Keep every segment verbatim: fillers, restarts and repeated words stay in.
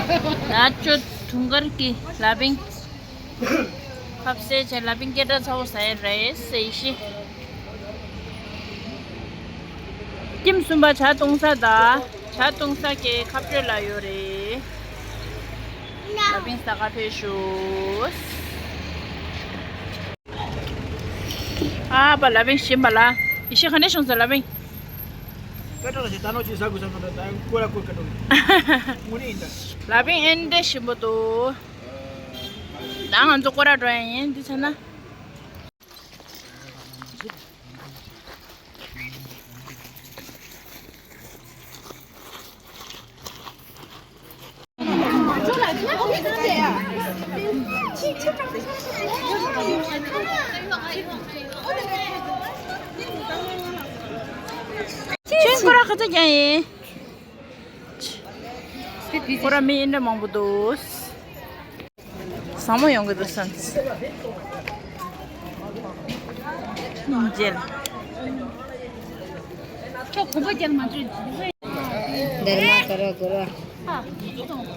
ནག་ཆུ་དུང་དཀར་གྱི་ལ་ཕིང་ཕབ་སའི་ཆ་ལ་ཕིང་སྐད་གྲགས་ཚ་བོ་ཟ་ཡ་རེད་ཟེར་ཤི། ཁྱིམ་གསུམ་པ་ཇ་བཏུང་ས་དང་ཇ་བཏུང་ས་གི་ཁ་སྤྲོད་ལ་ཡོད་རེད། ལ་ཕིང་ཟ་ག་ཕེབས་ཤོག་ཨ་པ་ལ་ཕིང་ཞིམ་པ་ལ། ཡེ་ཤེས་ག་ནས་བྱུང་ས་ལ་ཕིང་། ཀ་ཏོ་ལ་ཞེ་ད་ནོ་ཅི་ཟ་དགོས་བསམ་སོང་ད་ཀོ་ར་ཀོ་ཀ་ཏོ། ངུ་རེ་ཡིན་ད། ལ་ཕིང་ཨེ་འདྲ་ཞིམ་པོ་འདུག་ད་ང་ཚོ་ཀོ་ར་འགྲོ་ཡ་ཡིན་འདི་ཚ་ན། ཁྱེད་ཁོ་ར་ག་ཚོད་ཀྱང་ཡིན། ཁོ་ར་མི་ཨིན་འདྲ་མང་པོ་འདུག་བཟང་མོ་ཡོང་གི་འདུག་སེམས། ཉིན་རྗེས་ལ། ཁྱོད་གོམ་པ་རྒྱག་མ་འདྲ། འདར་མ་ཀ་ར་གུ་ར། ཧ།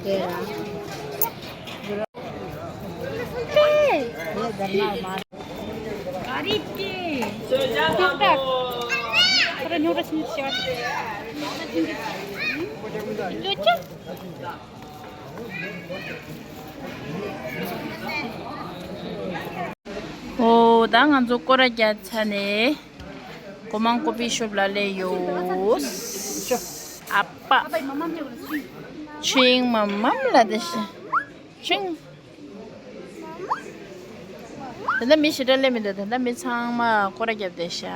དེ་ར། དེ་འདར་མ་མ། ག་རེ་སྐྱེ། ཉོག་དྲ། ཁོ་ར་ཉོག་དྲ་ཕྱིན་ཤག་ལོ་ཅི། ཨོ་ད་ང་ཚོ་སྐོར་ར་རྒྱག་ཚར་ནས་སྒོ་མང་ཀོ་ཕི་ཤོབ་ལ་སླེབས་ཡོད། ཨ་པ། ཆིང་མ་མམ་ལ་དེ་ཤི། ཆིང་། ད་ལྟ་མི་ཞེ་དྲག་སླེབས་མི་འདུག་ད་ལྟ་མི་ཚང་མ་སྐོར་ར་བརྒྱབ་བསྡད་ཤག་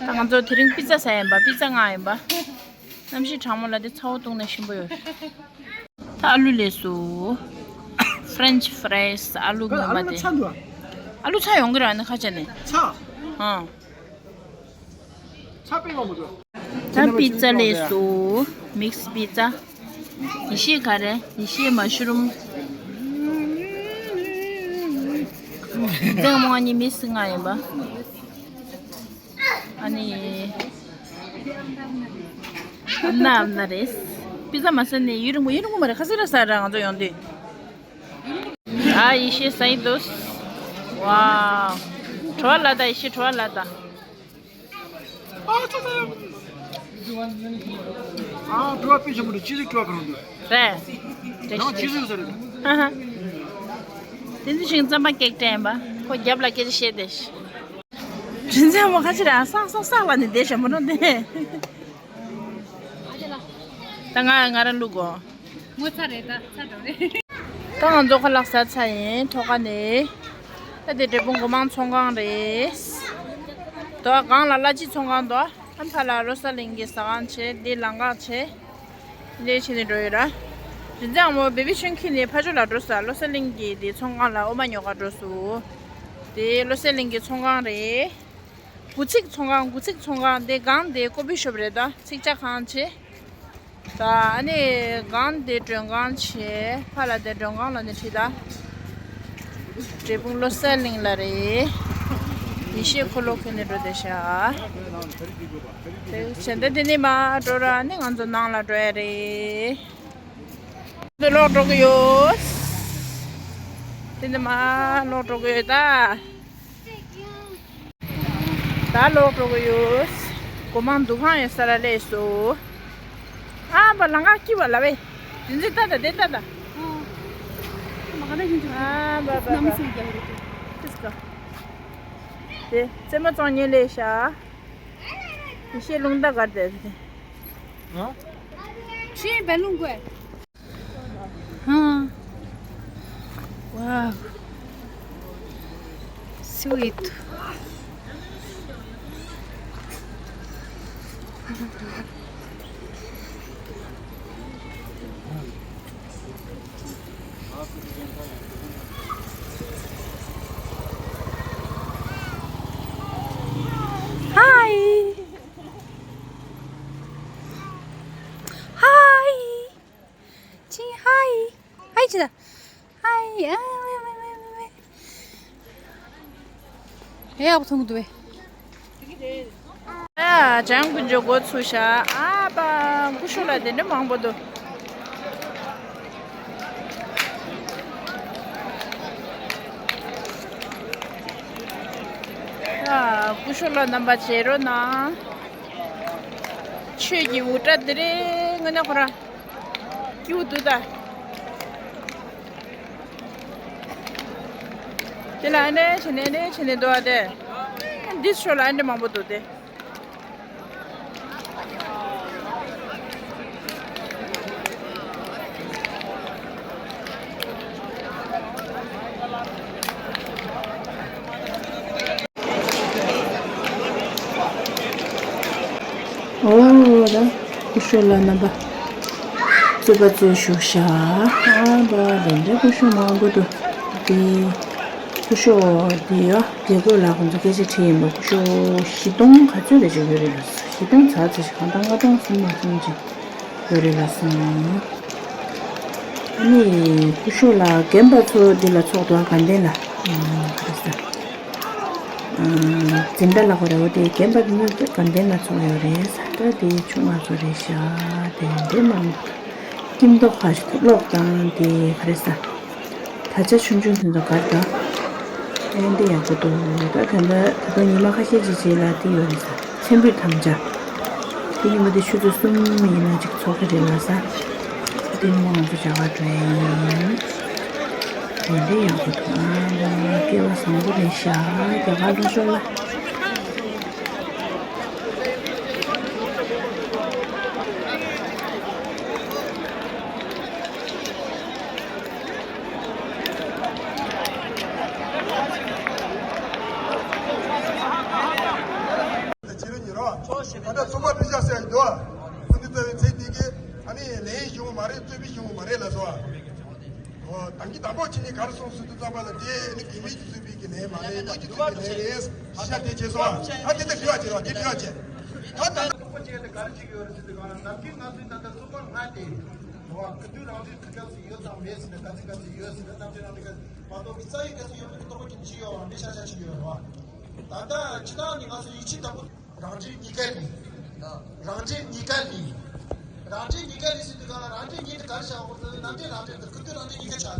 ད་ང་ཚོ་དེ་རིང་པི་ཙ་ཟ་ཡིན་པ། པི་ཙ་མངགས་ཡིན་པ། གནམ་གཤིས་གྲང་མོ་ལ་དེ་ཚ་བོ་བཏུང་ན་ཞིམ་པོ་ཡོད། ད་ཨ་ལུ་སླེབས་སོང་། French fries། ཨ་ལུ་ཨ་ལུ་ལ་མངོན་པ་དེ། ཚ་འདུག་ཨ་ལུ་ཚ་ཡོང་གི་རེད་ཨ་ནི་ཁ་ཆེ་ནས། ཚ། ཨང་། ཚ་པས་མ་མོ་དོ། ད་པི་ཙ་ལས་སུ་མིག་སི་པི་ཙ། ཡེ་ཤེས་ག་རེ། ཡེ་ཤེས་མ་ཤུ་རུམ། འཛེང་མོ་ཨ་ནི་མི་སི་ང་ཡིན་པ། ཨ་ནི། ཨམ་ན་ཨམ་ན་རེད། པི་ཙ་མ་ཟ་ནས་ཡུན་རིང་པོ་ཡུན་རིང་པོ་མ་རེད། ཁ་སི་ར་ཟ་ར་ང་ཚོ་ཡོང་དུས། ཨ་ཡེ་ཤེས་ཟ་ཡི་འདུག་ཝའོ། བྲོ་བ་ལ་ད་ཡེ་ཤེས་བྲོ་བ་ལ་ད། ཨ་ཙི་ཙི། ཨ་བྲོ་བ་དཔེ་ཆེན་པོ་འདུག་ཅི་ཟིག་བྲོ་བ་གང་འདུག་རེད། ཡང་ཅི་ཟིག་ཟེར་རེད། ཧ་ཧ། དེ་ཚོ་ཞིག་རྩམ་པ་ཀེག་སྤྲད་ཡིན་པ། ཁོ་རྒྱབ་ལ་སྐད་ཆ་བཤད་དེ། རིན་ཆེན་མོ་ཁ་ཕྱིར་ཨ་སག་སག་སག་ལ་ནི་བསྡད་ཞྭ་མོ་འགྲོ་འདི། ད་ང་ང་རང་བླུག་གོ། ངོ་ཚ་རེད་ད་ཚ་འགྲོ་རེད། ད་ང་ཚོ་ཁ་ལག་ཟ་ཚ་ཡིན་ཐོག་ཁ་ནས། ད་དེ་འབྲས་སྤུངས་སྒོ་མང་ཚོང་ཁང་རེད། དོ་སྒང་ལ་གླ་སྤྱི་ཚོང་ཁང་དོ། ཨ་ཕ་ལ་བློ་གསལ་གླིང་གི་ཟ་ཁང་བྱས་འདི་ལམ་ཁ་བྱས། འདི་ཕྱིན་ནས་འགྲོ་ཡོད་ར། རིན་ཆེན་མོ་བེ་བི་ཆུང་ཁྱེར་ནས་ཕ་ཇོ་ལ་འགྲོ་ས་བློ་གསལ་གླིང་གི་དེ་ཚོང་ཁང་ལ་ཨོ་མ་ཉོ་ག་འགྲོ་སོང་། དེ་བློ་གསལ་གླིང་གི་ཚོང་ཁང་རེད། དགུ་ཚིགས་ཚོང་ཁང་དགུ་ཚིགས་ཚོང་ཁང་དེ་སྒང་དེ་ཀོ་ཕི་ཤོབ་རེད་ད་ཚིག་ཇ་ཁང་བྱས། ད་ཨ་ནི་སྒང་དེ་མགྲོན་ཁང་བྱས་ཕ་ལ་དེ་མགྲོན་ཁང་ལ་ནི་ཁྲིད་ད། འབྲས་སྤུངས་བློ་གསལ་གླིང་ལ་རེད། ཡེ་ཤེས་འཁོར་ལོ་ཁྱེར་ནས་འགྲོ་བསྡད་ཤག་དེ་བྱས་ད་དེ་ནས་མར་འགྲོ་ར་ནི་ང་ཚོ་ནང་ལ་འགྲོ་ཡ་རེད། དེ་ལོག་འགྲོ་གི་ཡོད། དེ་ནས་མར་ལོག་འགྲོ་གི་ཡོད་ད། ད་ལོག་འགྲོ་གི་ཡོད། སྒོ་མང་འདུ་ཁང་ཡོད་ས་ལ་སླེབས་སོང་། ཨ་བ་ལང་ཀ་ཀི་བ་ལ་བས། དེ་ཚོ་ལྟ་ད་དེ་ལྟ་ད། ཨ་བ་བ་བ། ཏིས་ཀ་དེ་རྩེད་མོ་རྩེ་མཁན་སླེབས་ཤག་དེ་ཤེས་རླུང་རྟ་གར་དེ། ཧ། ཤེས་བལ་རླུང་དགོས། ཧ། Wow. Sweet. Hi. Hi. ཅི། ཧའི། ཧའི་ཅི་ད། ཧའི། ཨ་ཝེ་ཝེ་ཝེ་ཝེ་ཝེ། ཨེ་ཡག་པོ་མཐོང་གི་འདུག་བས། ལྗང་དཀོན་མཆོག་འགོ་ཚུགས་ཤག་ཨ་པ། སྐུ་ཞབས་ལགས་དེ་འདྲ་མང་པོ་འདུག་ཨ། སྐུ་ཞབས་ལགས་རྣམ་པ་མཇལ་རོགས་གནང་། ཆོས་ཀྱི་འུར་སྒྲ་དེ་རིང་དངོས་གནས་ཁོ་རང་སྐྱིད་པོ་འདུག་ད། དེ་ལ་ཨ་ནེ་བྱས་ནས་ཨ་ནེ་བྱས་ནས་འདུག་ཨ་དེ། འདི་ཕྱོགས་ལ་ཨ་ནེ་མང་པོ་འདུག་སྟེ། ཨོ་ར། སྐུ་ཞབས་ལགས་རྣམ་པ་རྩོད་པ་རྩོད་བཞུགས་ཤག་ཨ་པ། དེ་འདྲའི་སྐུ་ཞབས་མང་པོ་འདུག་དེ་སྐུ་ཞབས་དེ་ཡ་རྒྱལ་པོ་ལགས་ཁོང་ཚོ་སྐད་ཆ་དྲིས་ཡིན་པ། སྐུ་ཞབས་བཞི་སྟོང་ག་ཚོད་རེ་ཅིག་ཡོད་རེད་ལགས། བཞི་སྟོང་ཙམ་ཙམ་ཞིག་གང་ལྟར་ལྔ་སྟོང་ཙམ་མ་ཙམ་ཅིག་ཡོད་རེད་ལགས་སོ། ཨ་ནི་སྐུ་ཞབས་ལགས་རྒན་པ་ཚོ་འདི་ལ་ཚོགས་འདུག་དགའ་ལྡན་ལ། ཨ། ག་རེ་ཟ། ཨ། འཛིན་གྲྭ་ལ་གོ་རེ་བ་དེ་རྒན་པ་འདི་ཚོ་དགའ་ལྡན་ལ་ཚོགས་ཡོད་རེད་ཟ། ད་དེ་ཆུང་མ་ཚོ་རེད་ཤག་དེ་འདྲས་མང་། སྐྱིད་མདོག་ཁ་ཤས་ཀློག་དང་དེ་ག་རེ་ཟ། ད་ཆ་ཆུང་ཆུང་དེ་ཚོ་གར་དང་། ཨེ་འདི་ཡག་པོ་འདུག་ད་ད་ད་ད་ལྟ་ཉི་མ་ཁ་ཤས་ཅིག་རྗེས་ལ་འདི་ཡོད་རེད་ཟ། ཚེམ་བུའི་དམ་བཅའ། འདི་ཉི་མ་འདི་ཆུ་ཚོད་གསུམ་ཡིན་ན་ཅིག་ཚོགས་ཀྱི་རེད་ལགས་སོ། འདི་ཉི་མ་ང་ཚོ་རྒྱ་གར་འགྲོ་ཡ་ཡིན། དེ་འདྲ་ཡག་པོ་འདུག་ཨ་མ། སྐལ་བ་བཟང་པོ་རེད་ཤག་རྒྱ་གར་འགྲོ་ཤོག་ལ། བྱེད་རོགས་ཉེ་རོགས། ད་ལྟ་ཚོགས་པ་སྤུས་ཀ་ཟེར་ཡ་འདུག་ཨ་ནི་རྩ་བའི་ཚེ་འདི་གའི་ཨ་ནི་ལས་ཡིན་ཞུ་བ་མ་རེད། རྩོད་པའི་ཞུ་བ་མ་རེད་ལགས་སོ། ཨོ། ད་གིན་དང་པོ་ཕྱི་ནས་ག་རེ་གསུངས་སུ་དུ་ཙམ་པ་ལ་དེ་ནི་དགེ་བའི་བརྩོན་པའི་གི་ལས་མ་རེད། སྨོས་ཅི་བརྩོན་པའི་ལས་རེད། ཤ་དེ་བྱས་སོང་། ད་དེ་ལྟར་དྲི་བ་བྱེད་རོགས། དེ་དྲི་བ་བྱེད། ད་ད་ལྟ་གཙོ་བོ་བྱས་ཏེ་ག་རེ་བྱེད་ཀྱི་ཡོད་རེད་ཟེར་དུས་གང་ལ་ནམ་རྒྱུན་ང་ཚོའི་ད་ལྟ་སློབ་མ་ལྔ་དེ་རེད་བ། ག་དུས་རང་རེའི་གི་སྐབས་སུ་ཡོད་དང་མེད་ཟེར་ནས་ག་ཚོད་ག་ཚོད་ཡོད་ཟེར་ན། ནམ་རྒྱུན་རང་རེའི་སྐབས་སུ་མ་གཏོགས་པའི་རྩ་བའི་སྐབས་སུ་ཡོད་པའི་གི་སློབ་མ་ཁྱོན་ཅི་ཡོད་བ་མི་ཤ་ཤ་ཅིག་ཡོད་རེད་བ། ད་ལྟ་ཕྱི་ནང་ནས་ང་ཚོ་ཡིག་ཆ་དང་པོ། རང་འབྲེལ་གཉིས་ཀ་ལས། རང་འབྲེལ་གཉིས་ཀ་ལས། རང་འབྲེལ་གཉིས་ཀ་ལས་ཟེར་དུས་གང་ལ་རང་འབྲེལ་གཉིས་དེ་ག་རེ་བྱ་བ་ཁོ་ཚོ་ནམ་རྒྱུན་རང་འབྲེལ་དང་ག་དུས་རང་འབྲེལ་གཉིས་ཀ་བྱ།